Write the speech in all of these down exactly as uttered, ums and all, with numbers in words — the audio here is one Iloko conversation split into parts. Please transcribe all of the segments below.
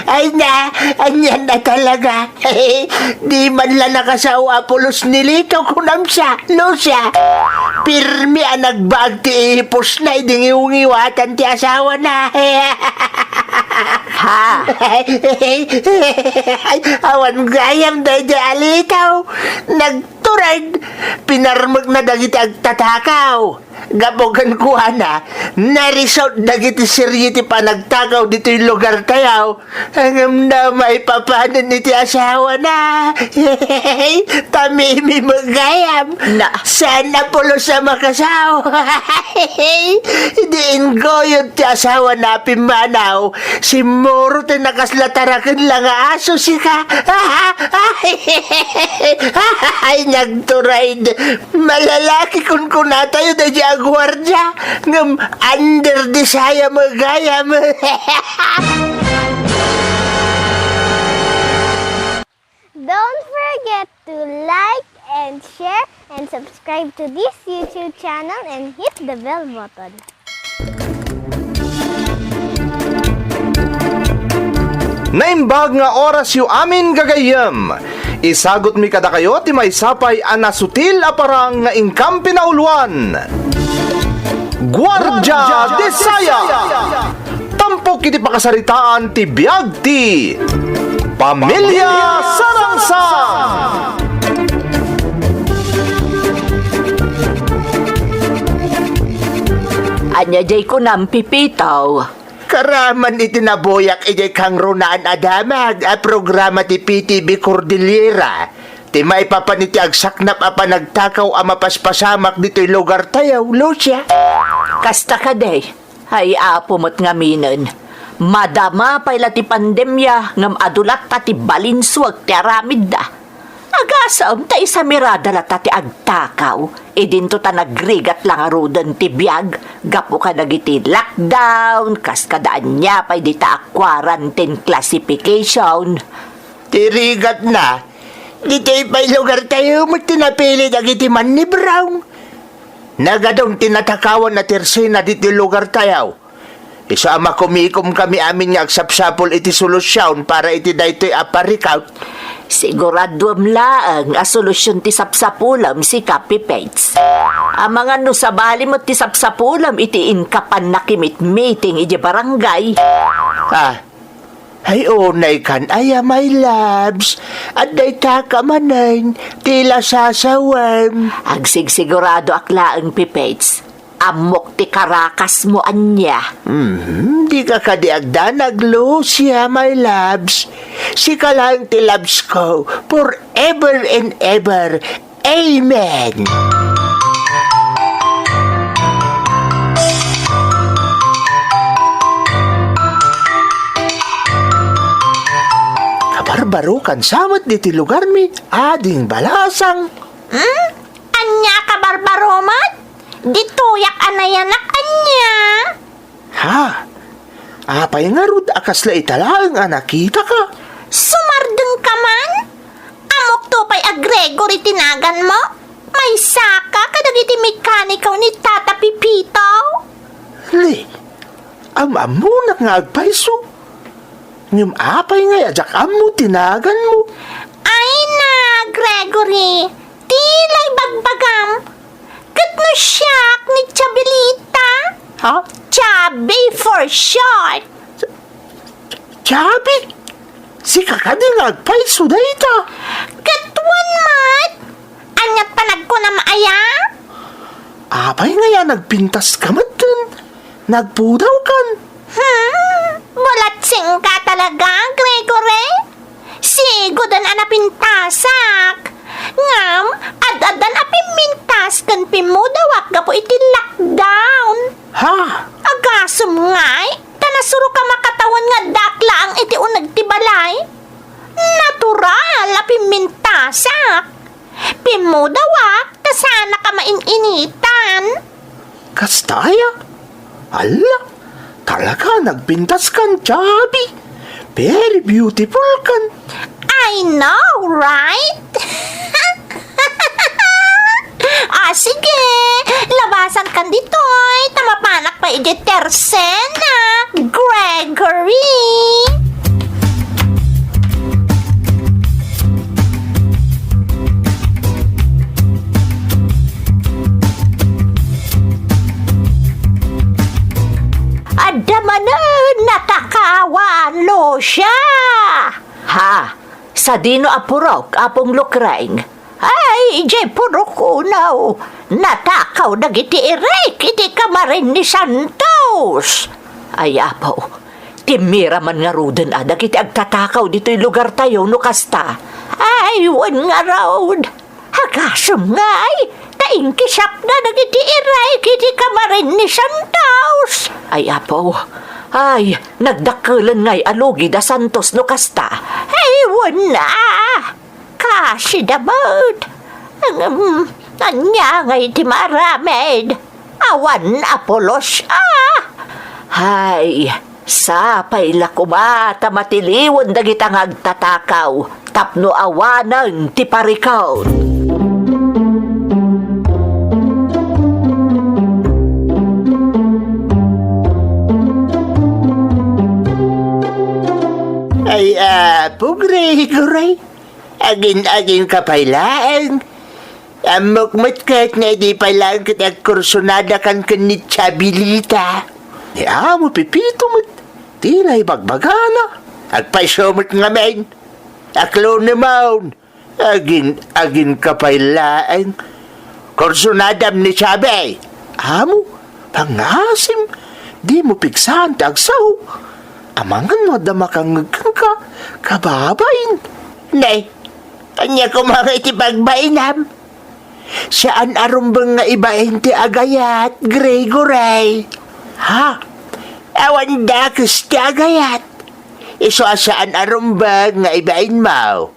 Ay na, anian na talaga. Di man la nakasao a pulos ni Lito, kunam siya, Lucia. Pirmi a nagbaag ti ipusna idi ngiwngiwatan ti asawana. Ha? Ay, awan gayam daydi a Lito. Nagtured, pinarmekna dagiti agtatakaw. Gapu kenkuana, narisut dagiti serie ti panagtakaw ditoy lugartayo. Ngem maipapanen iti asawana. Tamimi met gayam. Na. Saan a pulos a makasao. Idi ingguyod ti asawana a pimmanaw, simmurot ti nakaslatarak la nga aso sika. Ay, nagtured. Malalaki kunkunatayo daydi a guardia, ngem under the saya met gayam. Don't forget to like and share and subscribe to this YouTube channel and hit the bell button. Naimbag nga orasyo amin, gagayyem. Isagutmi kadakayo ti maysa pay a nasutil a parang nga inkam pinauluan. Guardia de Saya! Tampok iti pakasaritaan ti biag ti Pamilya Sarangsang! Ania jay kunam, Pipito? Karaman iti nabuyak idiay kangrunaan a damag a programa ti P T V Cordillera, ti maipapan iti agsaknap a panagtakaw a mapaspasamak ditoy lugartayo, Lucia. Kasta kadi, ay Apo met ngaminen. Madama pay la ti pandemia, ngem adu latta ti balinsuag ti aramidda. Agasem ta isamirada latta ti agtakaw, idinto ta nagrigat la ngaruden ti biag, gapu kadagiti lockdown, kas kada ania pay dita a quarantine classification. Ti rigatna, ditoy pay lugartayo met ti napili dagiti mannibraw. Nagadun ti natakawan a tersena ditoy lugartayo. Isu a makumikomkami amin nga agsapsapul iti solusion para iti daytoy a parikut. Siguraduem laeng a solusion ti sapsapulem, sika, Pipets. Amangan no sabali met ti sapsapulem iti inka pannakimitmiting idiay barangay. Ah, ay unay kan aya, my loves. Adda itaka manen ti lasasawem. Agsigsiguradoak laeng, Pipets. Ammok ti karakasmo ania. Hmm, dika kadi agdanag, Lucia, my loves. Sika laeng ti loves ko, forever and ever. Amen. Kabarbarokan sa met ditoy lugarmi, ading balasang. Hmm? Ania, kabarbaro met? Ditoyak a nayanak ania? Ha? Apay ngarud a kasla ita laeng a nakitaka? Sumardengka man? Ammokto pay a Gregory ti naganmo? Maysaka kadagiti mekaniko ni Tata Pipito? Ni, am-ammonak nga agpayso. Ngem apay ngay a diak ammo ti naganmo? Ay na, Gregory, ti la ibagbagam. Ket no siak ni Chabelita? Ha? Chabi for short. Chabi? Sika kadi nga agpayso dayta? Ket wen met? Aniat panagkunam aya? Apay ngay a nagpintaska metten? Nagpudawkan? Hmm, bulatsingka talaga, Gregory. Siguden a napintasak. Ngem, ad-addan a pimmintas ken pimmudawak gapu iti lockdown. Ha? Agasem ngay, ta nasuroka makatawen nga addaak laeng iti uneg ti balay. Natural a pimmintasak. Pimmudawak ta saanak a main-initan. Kasta aya? Alla, talaga nagpintaskan, Chubby. Very beautiful kan. I know, right? Ah, sige. Labasan kan ditoy. Ta mapanak pay idiay tersena. Gregory. Ring! Adda manen natakawan, Lucia! Ha? Sadino a purok, Apong Lukreng? Ay, idiay purok unaw, natakaw dagiti irek iti kamarin ni Santos. Ay, Apo, timmira man ngaruden a dagiti agtatakaw ditoy lugartayo no kasta. Ay, wen ngarud. Agasem ngay, ta inkisapda dagiti irek iti kamarin ni Santos. Ay, Apo, ay, nagdakkelen ngay a lugi da Santos no kasta. Ay, wen a. Kasida met. Ngem, ania ngay ti maaramid? Awan a pulos a. Hay, sapay la koma ta matiliwen dagita nga agtatakaw tapno awanen ti parikut. Ay, Apo Gregory, agin-agin ka pay laeng. Ammok met ket nga idi pay laeng ket agkursunada kan ken ni Chabelita. Ni amo Pepito met, tila ibagbagana. Agpayso met ngamin. Aklonemon. Agin-agin ka pay laeng. Kursunadam ni Chabe. Amo, pangasim, dimo pigsaan ti agsao. Amangan no adda makangngeg kenka, kababain. Ne, ania koma nga iti pagbainam? Saan a rumbeng nga ibain ti agayat, Gregory. Ha? Awan dakes ti agayat. Isu a saan a rumbeng nga ibainmo.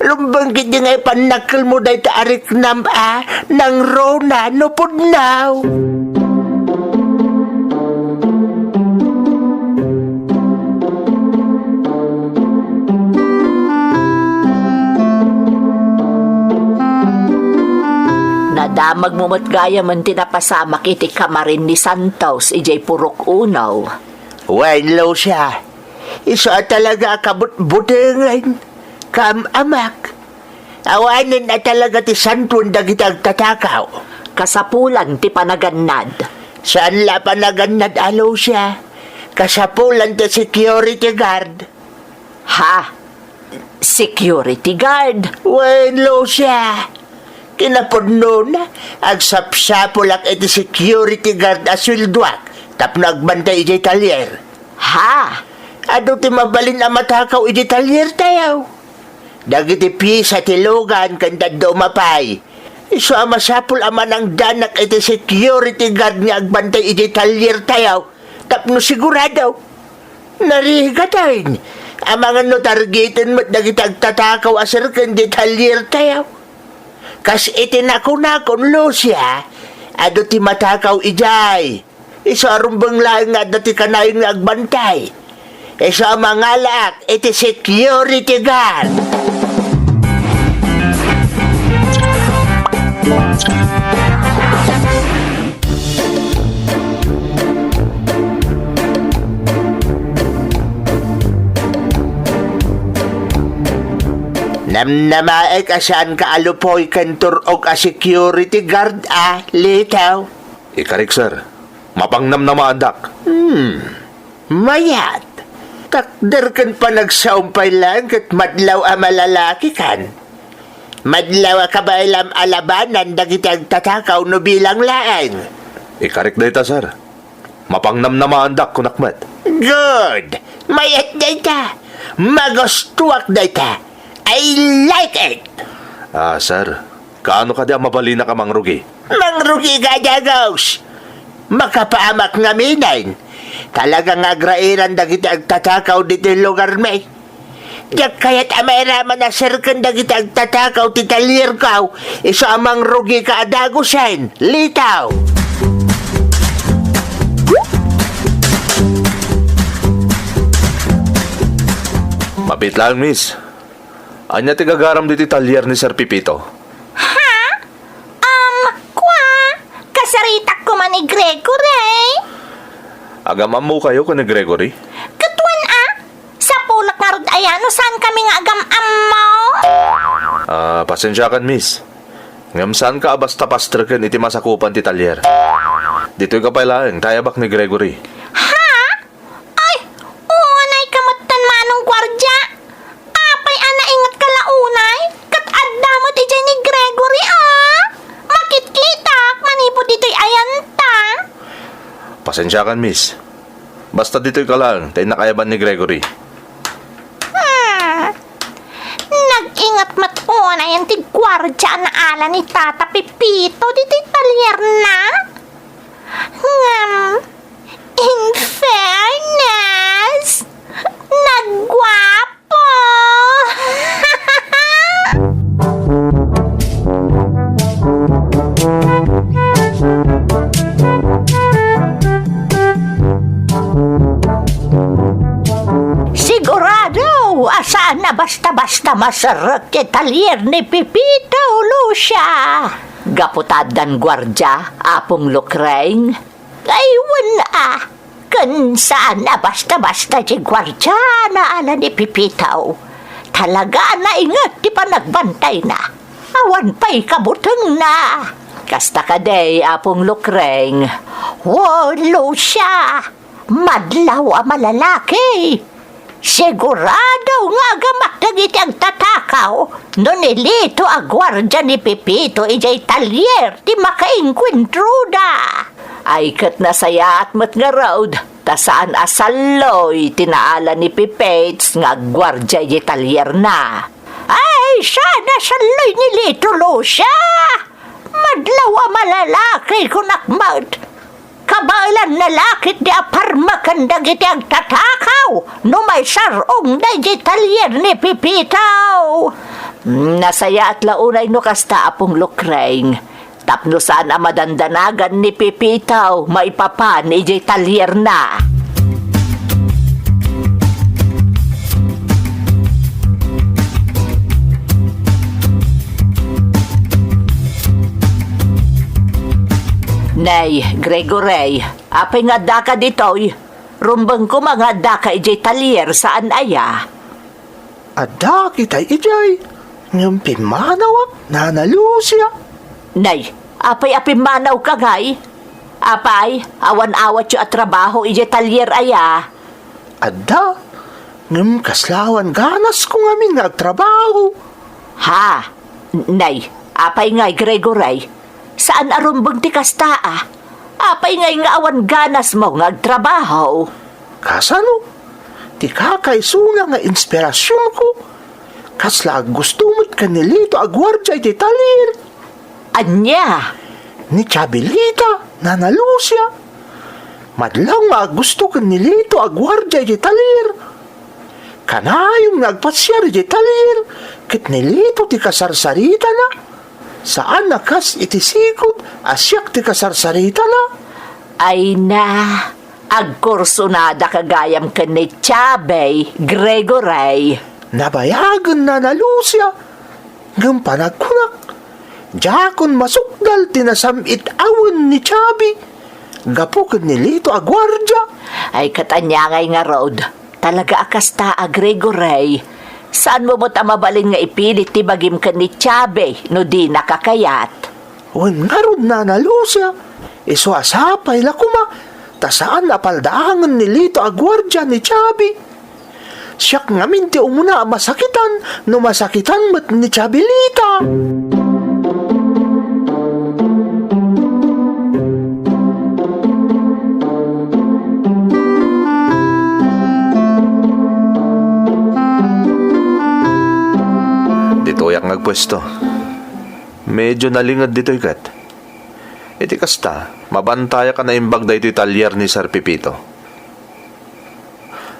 Rumbeng ketdi nga ipannakkelmo dayta a riknam a nangruna no pudno. Nadamagmo met gayam ti napasamak iti kamarin ni Santos idiay purok unaw. Wen, Lucia, isu a talaga a kabutbutengen, kaam-amak. Awanen a talaga ti santoen dagiti agtatakaw. Kasapulan ti panagannad. Saan la a panagannad a, Lucia. Kasapulan ti security guard. Ha? Security guard? Wen, Lucia. Kinapudnona, agsapsapulak iti security guard a sueldoak tapno agbantay idiay talyer. Ha? Adu ti mabalin a matakaw idiay talyertayo. Dagiti piesa ti lugan ken dadduma pay. Isu a masapul a manangdanak iti security guard nga agbantay idiay talyertayo tapno sigurado. Narigatan, amangan no targeten met dagiti agtatakaw a serken di talyertayo. Kas iti nakunakon, Lucia, adu ti matakaw idiay. Isu a rumbeng laeng nga adda ti kanayon nga agbantay. Isu a mangalaak iti security guard. Namnamaek a saanka a lupoy ken tur-og a security guard a, Lito. Ikarik, sir. Mapangnamnamaandak. Hmm. Mayat. Takder ken panagsaom pay laeng ket madlaw a malalakikan. Madlaw a kabaelam a labanan dagiti agtatakaw no bilang laeng. Ikarik dayta, sir. Mapangnamnamaandak, kunak met. Good! Mayat dayta! Magustuak dayta! I like it! Ah, sir, kaano kadi a mabalinak a mangrugi? Mangrugi ka, Dagos! Makapaamak ngaminen. Talaga nga agrairan dagiti agtatakaw ditoy lugarmi. Diak kayat a mairaman a serken dagiti agtatakaw ti talyerko, isu a mangrugika a dagusen, Lito. Mapit laeng, miss. Ania ti gagaram ditoy talyer ni Sir Pepito? Ha? Um, kua, kasaritak koma ni Gregory. Agam-ammokayo ken ni Gregory? Ket wen Saan kami nga agam-ammo? Ah, pasensiakan, miss. Ngem saanka a basta pastreken iti masakupan ti talyer. Ditoyka pay laeng ta ayabak ni Gregory. Ha? Ay, unay ka metten, Manong Guardia. Apay a naingetka la unay? Ket adda met idiay ni Gregory, a? Makitkitak manipud ditoy ayanta. Pasensiakan, miss. Basta ditoyka laeng ta innak ayaban ni Gregory. Hmm. Nag-inget met unayen ti guardia a naala ni Tata Pepito ditoy talyerna. Ngem, in fairness, nagguapo. Sigurado a saan a basta-basta maserrek ti talyer ni Pepito, Lucia. Gapu ta addan guardia, Apong Lukreng. Ay, wen a, ken saan a basta-basta ti guardia a naala ni Pepito. Talaga a nainget ti panagbantayna. Awan pay kabutengna. Kasta kadi, Apong Lukreng. Wen, Lucia, madlaw a malalaki. Sigurado nga agamak dagiti agtatakaw no ni Lito a guardia ni Pepito idiay talyer ti makaengkuentroda. Ay ket nasayaat met ngarud, ta saan a salloy ti naala ni Pipits nga agguardia idiay talyerna. Ay, saan a salloy ni Lito, Lucia! Madlaw a malalaki, kunak met. Kabaelanna la ketdi a parmeken dagiti agtatakaw no maisar-ongda idiay talyer ni Pipito. Nasayaat la unay no kasta, Apong Lukreng, tapno saan a madandanagan ni Pipito maipapan idiay talyerna. Nay, Gregory, apay nga addaka ditoy? Rumbeng koma nga addaka idiay talyer, saan aya? Adda kitay idiay, ngem pimmanawak, Nana Lucia. Nay, apay a pimmanawka, ngay? Apay, awan awatyo a trabaho idiay talyer aya? Adda, ngem kasla awan ganasko ngamin nga agtrabaho. Ha? Nay, apay ngay, Gregory? Saan a rumbeng ti kasta a? Apay ngay nga awan ganasmo nga agtrabaho? Kasano? Ti kakaisuna nga inspirasionko, kasla aggusto met ken ni Lito a guardia iti talyer. Ania? Ni Chabelita, Nana Lucia. Madlaw nga aggusto ken ni Lito a guardia iti talyer. Kanayon nga agpasiar iti talyer ket ni Lito ti kasarsaritana. Saan a kas iti sigud a siak ti kasarsaritana. Ay na, agkursunadaka gayam ken ni Chabe, Gregory. Nabayagen, Nana Lucia. Ngem panagkunak, diakon masukdal ti nasam-it awen ni Chabi gapu ken ni Lito a guardia. Ay, ket ania ngay ngarud? Talaga a kasta a, Gregory. Saanmo met a mabalin nga ipilit ti bagim ken ni Chabi no dinaka kayat? Wen ngarud, Nana Lucia, isu a sapay la koma ta saan a paldaangen ni Lito a guardia ni Chabi. Siak ngamin ti umuna a masakitan no masakitan met ni Chabelita. Ditoyak nga agpuesto. Medyo nalinged ditoy ket. Iti kasta, mabantayak a naimbag daytoy talyer ni Sir Pepito.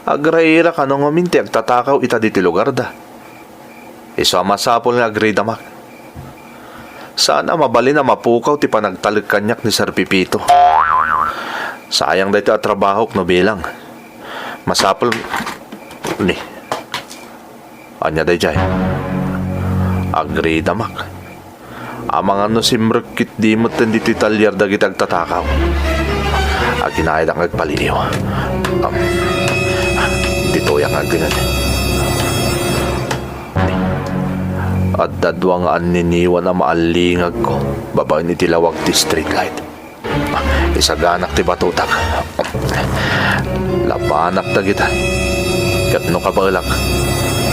Agraira kano ngamin ti agtatakaw ita ditoy lugarda. Isu a masapul nga agridamak. Saan a mabalin a mapukaw ti panagtalek kaniak ni Sir Pepito. Sayang daytoy a trabahok no bilang. Masapul ni. Ania daydiay? Agridamak. Amangan no simrek ketdi metten ditoy talyer dagiti agtatakaw. Aginayadak nga agpaliiw. Am, ditoyak nga agdinged. Adda dua nga anniniwan a maallingagko babaen iti lawag ti streetlight. Isaganak ti batutak. Lapanak dagita. Ket no kabaelak,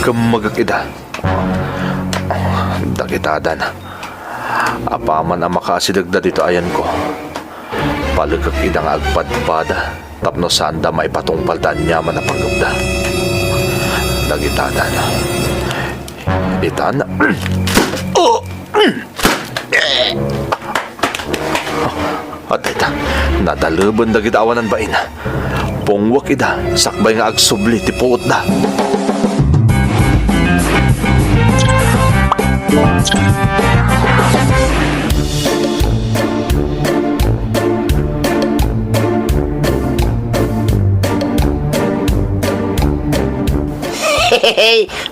kemmegek ida. Dagitadan. Apaman a makaasidegda ditoy ayanko, palekek ida nga agpadpada tapno saanda maipatungpal ta aniaman a panggepda. Dagitadan. Itan. Oh! Adda ita, nadaleben dagiti awanan bain. Pungwek ida, sakbay nga agsubli ti puotda.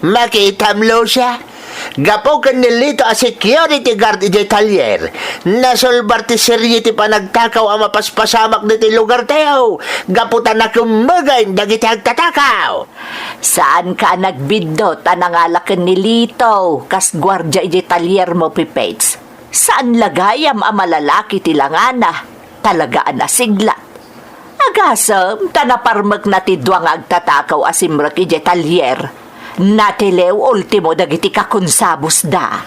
Makitam, Lucia? Gapu ken ni Lito a security guard idiay talyer, nasolbar ti serie ti panagtakaw a mapaspasamak ditoy lugartayo gapu ta nakemmegan dagiti agtatakaw. Saanka a nagbiddut a nangala ken ni Lito kas guardia idiay talyermo, Pipits. Saan la gayam a malalaki ti langana. Talaga a nasiglat. Agasem ta naparmekna ti dua nga agtatakaw a simrek idiay talyer. Natiliw ultimo dagiti kakonsabosda.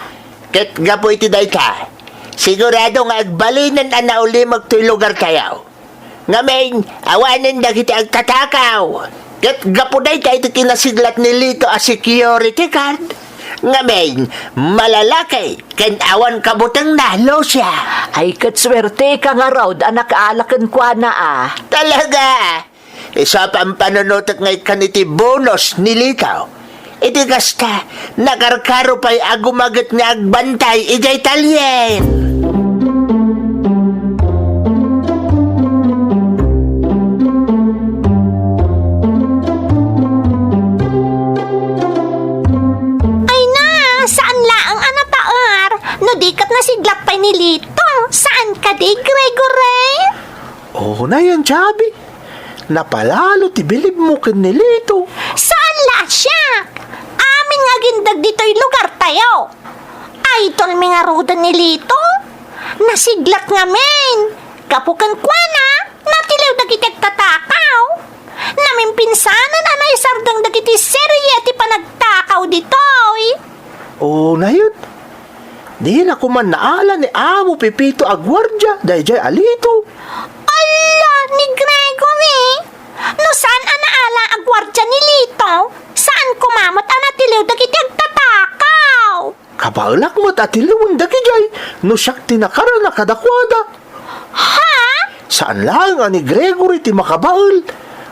Ket gapu iti dayta, sigurado nga agbalinen a naulimek toy lugartayo. Ngamin, awanen dagiti agtatakaw. Ket gapu dayta iti kinasiglat ni Lito a security guard, ngamin, malalaki ken awan kabutengna, Lucia. Ay, ket suerteka ngarud a nakaala kenkuana a. Talaga? Isu a pampanunotek nga ikkan iti bonus ni Lito. Iti kasta, nakarkaro pay a gumaget nga agbantay idiay talyen. Ay na, saan laeng a nataer no di ket nasiglat pay ni Lito. Saan kadi, Gregory? O, nayon, Chubby. Napalalo ti bilibmo ken ni Lito. Saan la a siak? Amin nga agindeg ditoy lugartayo. Idolmi ngaruden ni Lito. Nasiglat ngamin. Gapu kenkuana, natiliw dagiti agtatakaw. Namimpinsanan a naisardeng dagiti serie ti panagtakaw ditoy. O, nayon. Dina koma naala ni Amo Pepito a guardia daydiay a Lito. Alla, ni Gregory! No saan a naala a guardia ni Lito, saan koma met a natiliw dagiti agtatakaw. Kabaelak met a tiliwen dagidiay no siak ti nakarna kadakuada. Ha? Saan laeng a ni Gregory ti makabael.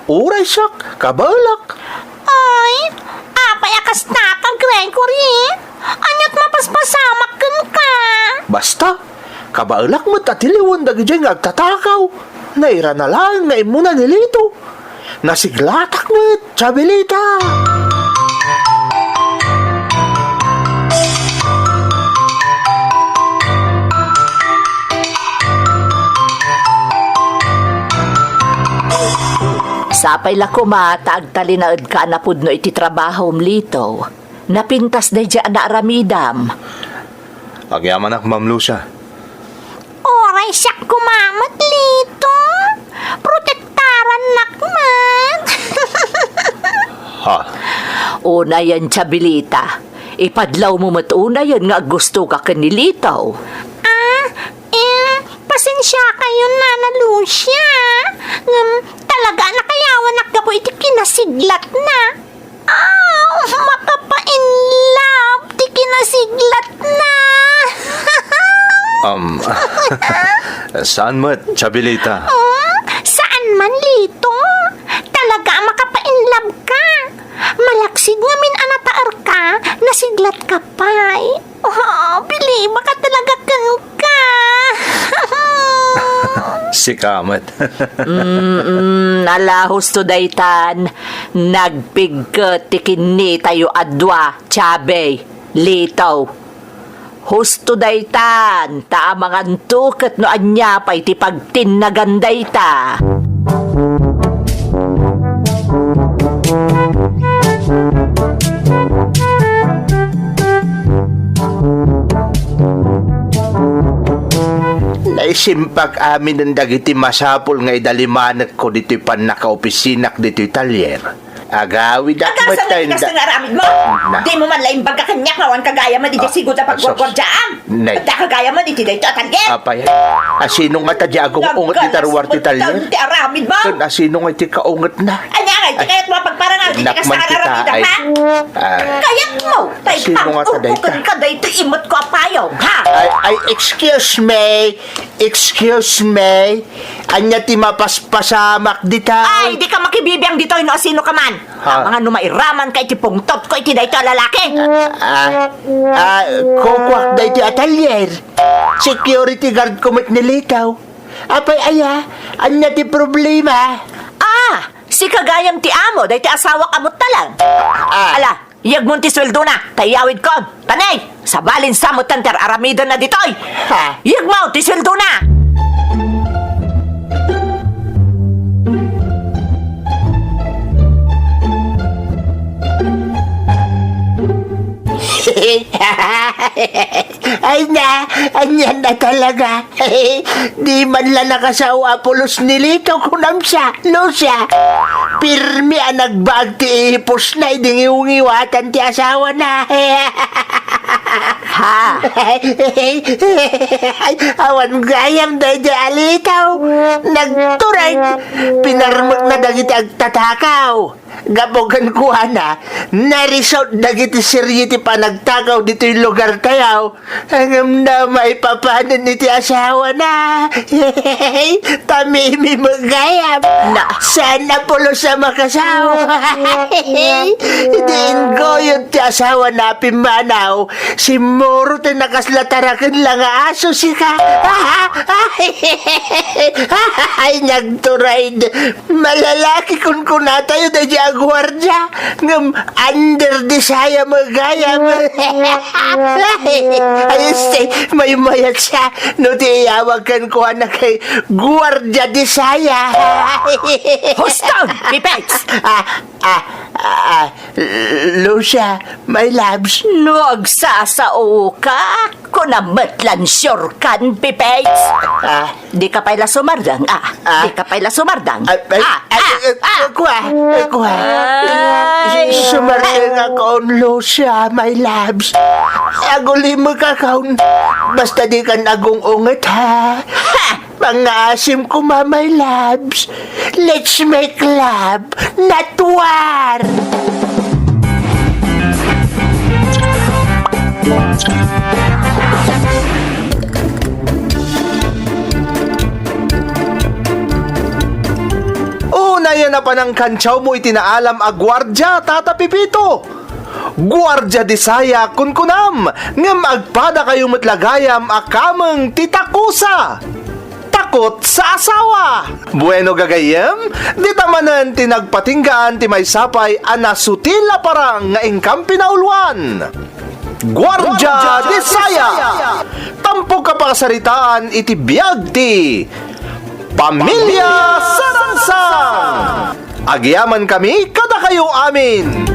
Uray siak, kabaelak. Ay, apay a kasta ka, Gregory? Ania't mapaspasamak kenka? Basta, kabaelak met a tiliwen dagidiay nga agtatakaw. Nairana laeng nga immuna ni Lito. Nasiglatak met, Chabelita! Sapay la koma ta agtalinaedka a napudno iti trabahom, Lito. Napintas daydiay a naaramidam. Agyamanak, Ma'am Lucia. Uray siak koma met, Lito. Protektarannak met. Ha? Unayen, Chabelita. Ipadlawmo met unayen nga aggustoka ken ni Lito. Ah, eh, pasensiakayon, Nana Lucia. Ngem, talaga a nakayawanak gapu iti kinasiglatna. Aw, makapainlove ti kinasiglatna. Um, saan met, Chabelita? Hmm? Saan man, Lito? Talaga a makapainlove ka. Malaksid ngamin a nataerka, nasiglatka pay. Oh, bilibaka talaga kenka. Sika met. Mm-mm, ala, husto daytan. Nagpigket ti kinnitayo a dua, Chabey, Lito. Husto daytan, ta amanganto ket no ania pay ti pagtinnagan dayta. Simbag aminen dagiti masapul nga idalimanekko ditoy pannakaopisinak ditoy talyer. Agawidak met ta inda. Agasa nga ti kasta nga aramid mo? Na. Di mo man la imbag a kaniak nga awan ka gayam iti sigud a pagguarguardiaam. Nay. Adda ka gayam iti daytoy a talyer. Apay. Asino ngata ti agung-unget iti ruar ti talyer? Ti aramid mo? Ken asino nga iti kaungetna? Ania nga iti kayat mo a pagparangaw iti kasta nga aramidam, ha? Kayat mo? Tay pang-ukoken ka daytoy imutko a payong, ha? Ay, ay, excuse me. Excuse me. Ania ti mapaspasamak dita? Ay, di ka makibibiang ditoy no asino ka man. Ha? Amangan no mairaman ka iti pungtot ko iti daytoy a lalaki. Ah, ah, kukuak daytoy a talyer. Security guard ko met ni Litaw. Apay aya, ania ti problema? Ah, sika gayam ti amo, daytoy asawak a buttalan. Ah. Ala, yegmon ti sueldona, ta iyawidkon. Tanay, sabalin sa met ti ar-aramidenna ditoy. Ha? Yegmo ti sueldona. Ay na, anian na talaga. Di man la nakasao a pulos ni Lito, kunam siya, Lucia. Pirmi a nagbaag ti ipusna idi ngiwngiwatan ti asawana. Ha? Ay, awan gayam daydi a Lito. Nagturay. Pinarmekna dagiti agtatakaw. Gapu kenkuana, narisut dagiti serie ti panagtakaw ditoy lugartayo. Ngem na maipapanen iti asawana. Tamimi met gayam. Na, saan a pulos a makasao. Idi ingguyod ti asawana a pimmanaw, simmurot ti nakaslatarak la nga aso sika. Ay, nagturay. Malalaki kunkunatayo daydi a guardia, ngem under the saya met gayam. Ay, este, maymayat siya no ti iyawag kenkuana ket guardia de saya. Huston, Pipets! Ah, ah, ah, ah, Lucia, my loves. No agsasaoka, kunam met lan sure kan, Pipets. Ah. Di ka pay la sumardeng, ah. Ah. Di ka pay la sumardeng. Ay, ay, ah, ay, ah, ay, ah. Kua, ay, kua. Ay. Sumardengakon, Lucia, my loves. Agulimekakon. Basta di kan agung-unget, ha? Ha! Pangaasim koma, my loves. Let's make love, not war. Unayen a panangkantiawmo iti naalam a guardia, Tata Pipito. Guardia de saya, kunkunam, ngem agpadakayo met la gayam a kameng ti takusa. Takot sa asawa. Bueno, gagayyem, dita manen ti nagpatinggaan ti maysa pay a nasutil a parang nga inkam pinauluan. Guardia de saya! Tampok a pakasaritaan iti biag ti Pamilya Sarangsang! Agyamankami kadakayo amin!